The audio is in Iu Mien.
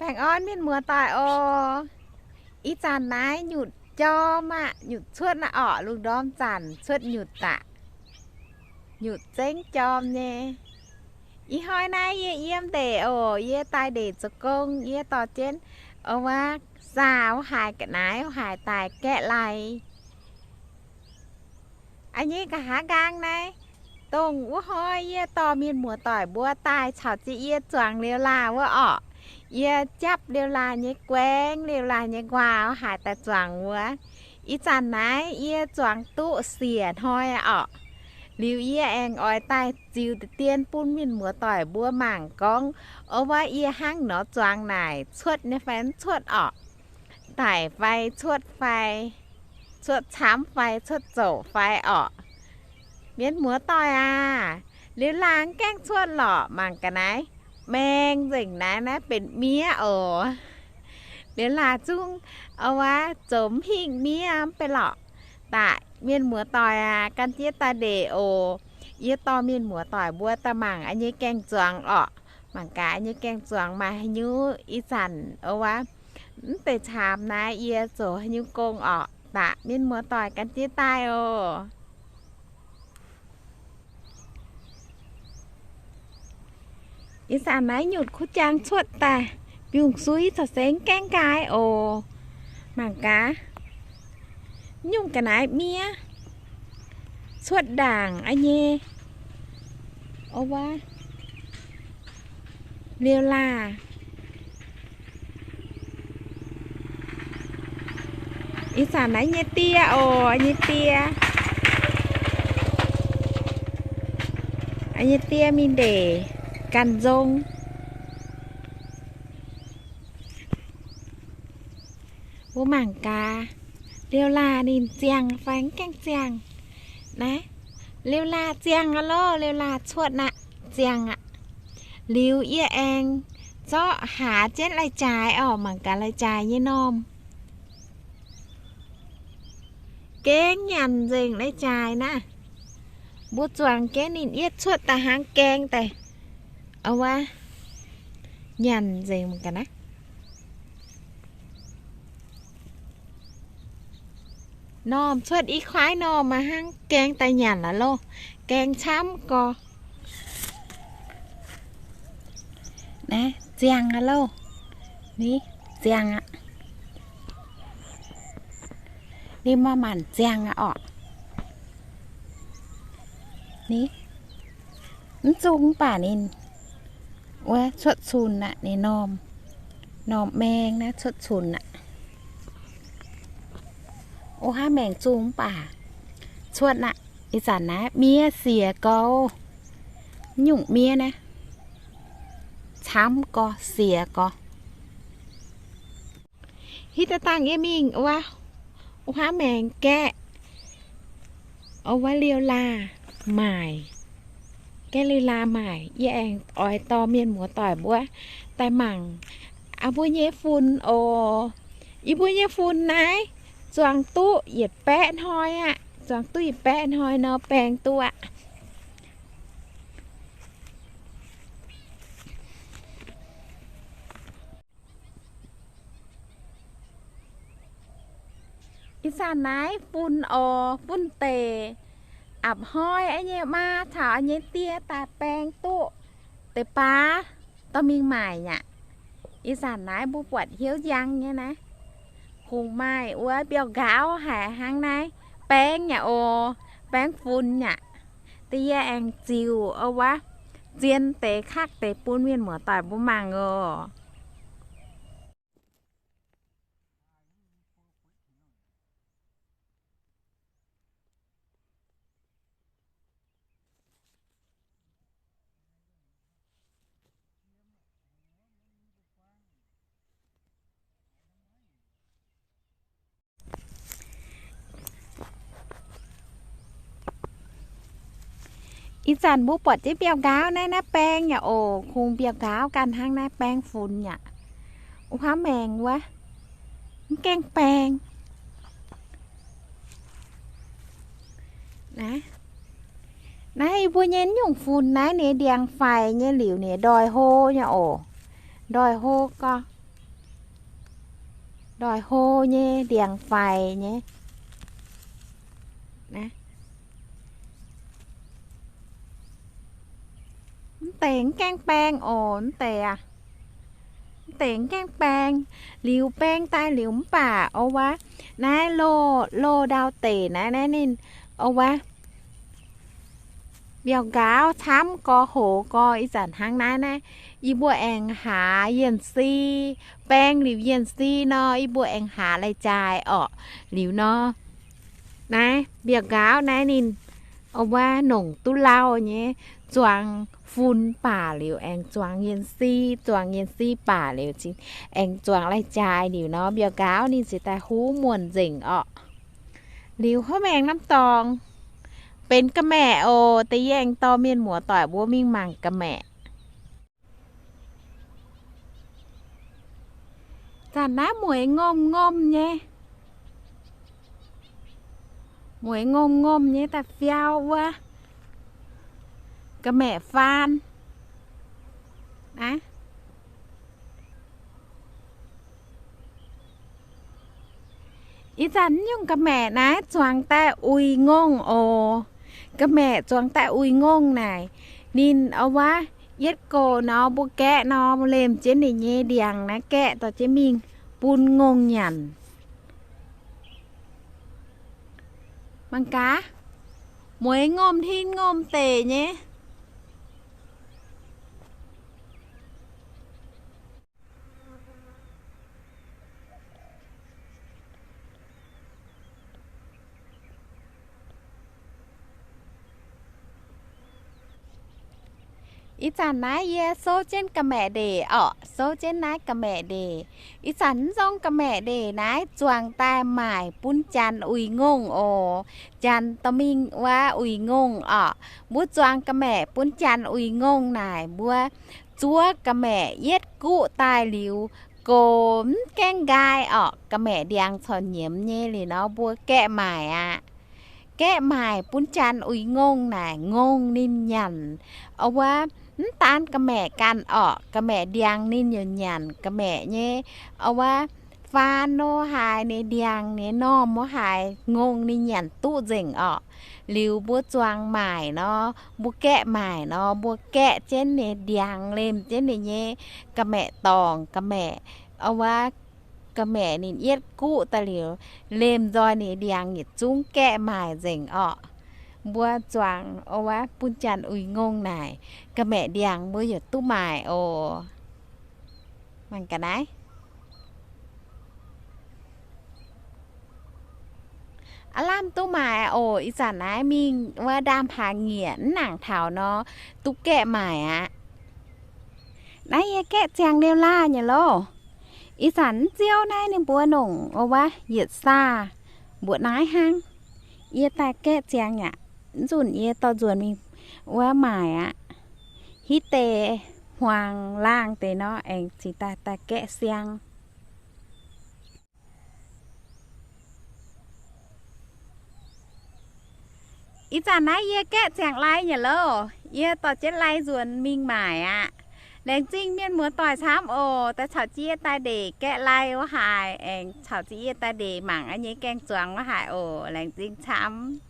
Aengx orn mienh muoz-doic oc. Ih zanc naaiv nyutc jorm aqv, nyutc cuotv aqv orqc. Lungh ndorm zanc cuotv nyutc daaih, nyutc zengv jorm nyei. Ih hnoi naaiv yie yiem ndeic oc. Yie daaih ndeic zoux gong, yie dorh jienv wuov zaah wuov haaix ga'naaiv wuov haaix daaih gaeqv lai. A'nyei nqa'haav nqaang naaiv, dongh wuov hnoi yie dorh mienh muoz-doic mbuo daaih caux jienv yie zuangx liuz laah wuov orqc. Yie japv liuz laah nyei guaengv, liuz laah nyei nquaah wuov haaix daaih zuangx wuov. Ih zanc naaiv yie zuangx duqv siec hnoi aqv orqc. Liuz yie aengx oix daaih ziux deix dien bun mienh muoz-doic mbuo mangc gorngv, wuov yie hnangv nor zuangx naaic cuotv nyei fai mv cuotv orqc. Daic fai cuotv fai, cuotv camv fai cuotv zouc fai orqc. Mienh muoz-doic aac, liuz laah mv gaengh cuotv lorqc. Mangc ga'naaiv, maeng nzengc naaiv, naaiv benx miev oc. Liuz laah zungv wuov zoux mv hingh miev mv bei lorqc. Daaih mienh muoz-doic aac, gan jienv daaih ndeic oc. Yie dorh mienh muoz-doic mbuo daaih mangc a'nyei gaeng-zuangx orqc. Mangc gaax a'nyei gaeng-zuangx maaih haaix nyungc. Ih zanc wuov mv deix caamx naaiv yie zoux haaix nyungc gong orqc. Daaih mienh muoz-doic gan jienv daaih oc. Ih zanc naaiv nyutc kuv jang cuotv daaih, biungh-sui caux sengx gaengh nqaai oc. Mangc gaax, nyungc ga'naaiv miev cuotv ndaangc a'nyei. Wuov liuz laah. Ih zanc naaiv nyei die oc, nyei die, nyei die mingh ndeic ganh nzong. Mbuo mangc gaax, liuz laah ninh ziangh fai mv gaengh ziangh. Naaiv, liuz laah ziangh aqv loh, liuz laah cuotv aqv, ziangh aqv. Liuz yie aengx zorqv haaz jienv lai-jaaix orqc, mangc gaax lai-jaaix nyei normh. Gaeng nyanc nzengc lai-jaaix naaiv. Mbuo zuangx jienv ninh yietv cuotv daaih hnangv gaeng daaih. Wuov, nyanc nzengc mangc gaax naaiv. Normh cuotv i kuaaiv normh maaih hnangv gaeng daaih nyanc aqv loh. Gaeng camv gorx. Naaiv ziangh aqv loh. Ni, ziangh aqv. Ninh maaih maanc ziangh aqv orqc. Ni, mv zungh mv baac ninh wuov cuotv cun aqv, ninh normh, normh maeng naaiv cuotv cun aqv. O haav maengx zungh mv baac cuotv aqv. Ih zanc naaiv miev siec gorx. Nyungc miev naaiv camv gorx, siec gorx. Hitv daaih dangh yie mingh wuov, wuov haav maengx gaeqv, wuov liuz laah maaic. Gaeqv liuz laah maaic, yie aengx oix dorh mienh muoz-doic mbuo daaih mangc. Aa, mbuo nyei fun oc. Yie mbuo nyei fun naaiv zuangx duqv yietc baeqv hnoi aqv. Zuangx duqv yietc baeqv hnoi nor baeng duqv aqv. Ih zanc naaiv fun oc, fun deic. Apc hnoi a'nyei maa caux a'nyei die daaih baeng duqv deix baav dorh mingh maaic aqv. Ih zanc naaiv mbuo buatc hnyouv njang nyei naaiv, kungx maaih wuov mbiauh nqaauv haic hnangv naaiv, baeng aqv oc, baeng fun aqv. Da'yie aengx ziux wuov, zien deix kakv deix bun mienh muoz-doic mbuo mangc oc. Ih zanc mbuo buatc jienv mbiauh nqaauv naaiv, naaiv baeng yaac oc, kungx mbiauh nqaauv ganh hnangv naaiv, baeng funx yaac. Wuov haav maengx wuov, mv gaengh baeng. Naaiv, naaiv yie mbuo nyei nyungc funx naaiv ninh ndiangx-faix nyei liuz ninh ndoih hlo nyei oc. Ndoih hlo gorx. Ndoih hlo nyei, ndiangx-faix nyei. Mv deix mv gaengh baeng oc, mv deix aac. Mv deix mv gaengh baeng. Liuz baeng daaih liuz mv baac o wuov, naaiv loz, loz ndau deic naaiv, naaiv ninh o wuov, mbiauh nqaauv camv gorx, hoz gorx. Ih zanc hnangv naaiv naaiv, yie mbuo aengx haaz yienh si. Baeng liuz yienh si nor, yie mbuo aengx haaz lai-jaaix orqc. Liuz nor, naaiv mbiauh nqaauv naaiv ninh o wuov, nongc duqv lauh nyei, zuangx fun baac liuz aengx zuangx yienh si, zuangx yienh si baac liuz aengx zuangx lai-jaaix. Liuz nor mbiauh nqaauv ninh ziouc daaih huv muonc nzengc orqc. Liuz hov maengx norm dorngx benx ga'maeqc oc. Da'yietv aengx dorh mienh muoz-doic mbuo mingh mangc ga'maeqc. Zanc naaiv mueiz ngomh ngomh nyei. Mueiz ngomh ngomh nyei daaih fiau wuov ga'maeqc faan. Ih zanc nyungc ga'maeqc naaiv zuangx daaih uix ngongh oc. Ga'maeqc zuangx daaih uix ngongh naaic, ninh o wuov, yietv gox nor mbuo gaeqv nor, mbuo lemh jienv ninh nyei ndiangx naaiv gaeqv dorh jienv mingh bun ngongh nyanc. Mangc gaax, mueiz ngomh hinh ngomh deic nyei. Ih zanc naaiv yie souv jienv ga'maeqc ndeic orqc, souv jienv naaiv ga'maeqc ndeic. Ih zanc mv nzong ga'maeqc ndeic naaiv zuangx daaih maaic bun janx uix ngongh oc. Janx dorh mingh wuov uix ngongh orqc. Mbuo zuangx ga'maeqc bun janx uix ngongh naaic, mbuo zuov ga'maeqc yietv guqv daaih liuz, gox mv gaengh nqaai orqc, ga'maeqc ndiangx corc nyiemz nyei. Liuz nor mbuo gaeqv maaic aqv. Gaeqv maaic bun janx uix ngongh naaic, ngongh ninh nyanc. O wuov, mv daan ga'maeqc ganh orqc, ga'maeqc ndiangx ninh yaac nyanc ga'maeqc nyei. O wuov, faan nor haaix, ninh ndiangx ninh normh wuov haaix, ngongh ninh nyanc duqv nzengc orqc. Liuz mbuo zuangx maaic nor, mbuo gaeqv maaic nor, mbuo gaeqv jienv ninh ndiangx, lemh jienv ninh nyei ga'maeqc dorngc, ga'maeqc, o wuov, ga'maeqc ninh yietv guqv daaih liuz, lemh nzoih ninh ndiangx yietc zungv gaeqv maaic nzengc orqc. Mbuo zuangx o wuov bun janx uix ngongh naaic, ga'maeqc ndiangx mbuo yaac duqv maaic oc. Mangc gaax naaiv. Aav lamh duqv maaic oc. Ih zanc naaiv mingh wuov ndaamv-hnaangx nyiec mv nangc taux nor, duqv gaeqv maaic aqv. Naaiv yie gaeqv ziangx liouh laah nyei loh. Ih zanc mv ziouv naaiv ninh mbuo nongc o wuov yietc saah mbuoqc naaiv hnangv. Yie daaih gaeqv ziangx aqv. Mv zunc yie dorh nzuonx mingh wuov maaic aqv. Hitv deix hmuangx laangh deix nor aengx cingx daaih daaih gaeqv siang. Ih zanc naaiv yie gaeqv ziangx lai nyei loh. Yie dorh jienv lai nzuonx mingh maaic aqv. Laengz zingh mienh muoz-doic camv oc. Daaih caux jienv yie daaih ndeic gaeqv lai wuov haaix, aengx caux jienv yie daaih ndeic mangc yie nyei gaeng-zuangx wuov haaix oc. Laengz zingh camv.